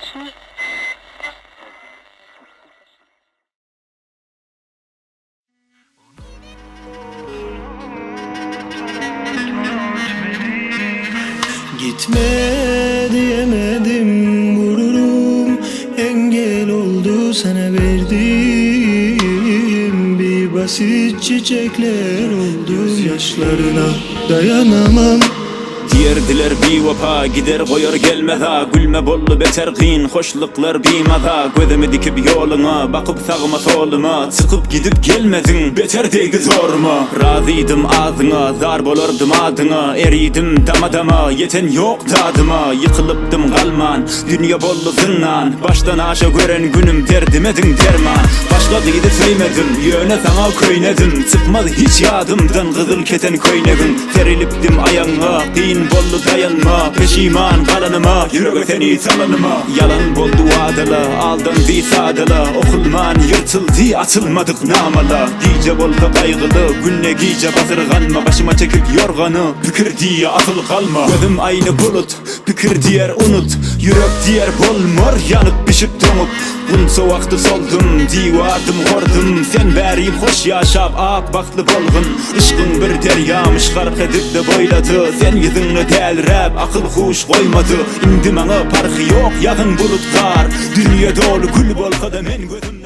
Gitme diyemedim gururum engel oldu sana verdiğim bir basit çiçekler oldu yaşlarına dayanamam. Diýerdiler biwepa, gider goýar gelmez-a, Gülme boldy beter kyn, hoşluklar bimaza, Gözümi dikip ýoluňa, bakyp sagyma soluma, Çykyp gidip gelmediň, beter degdi zoruma. Razydym azyňa, zar bolardym adyňa, Eridim dama-dama, ýeten ýok dadyma, Ýykylypdym galman, dünýe boldy zyndan, Başdan aşa gören günüm derdime diň derman. Başga gyzy söýmedim, ýöne saňa köýnedim, Çykmaz hiç ýadymdan gyzyl keten köýnegiň. Serilipdim aýagyňa, kyn boldy daýanma, Peşiman galanyma, ýürege seni salanyma. Ýalan boldy wadala, aldandy sadala, Okulman ýyrtyldy açylmadyk namala. Gije bolsa gaýgyly, günde gije basyrganma, Başyma çekip ýorgany, pikir diýe asyl galma. Gözüm aýna bulut, pikir diýer unut, Ýürek diýer bolmar ýanyp bişip doňup. Gunça wagty soldum, diwardym hordum, Sen bärim hoş ýaşap ak bagtly bolgun. Yşkyň bir derýamyş gark edip-de boýlady, Sen ýüzüňde däliräp akyl-huş goýmady. Indi maňa parhy ýok ýagyn bulut gar, Dünýe doly gül bolsa-da men gözüm.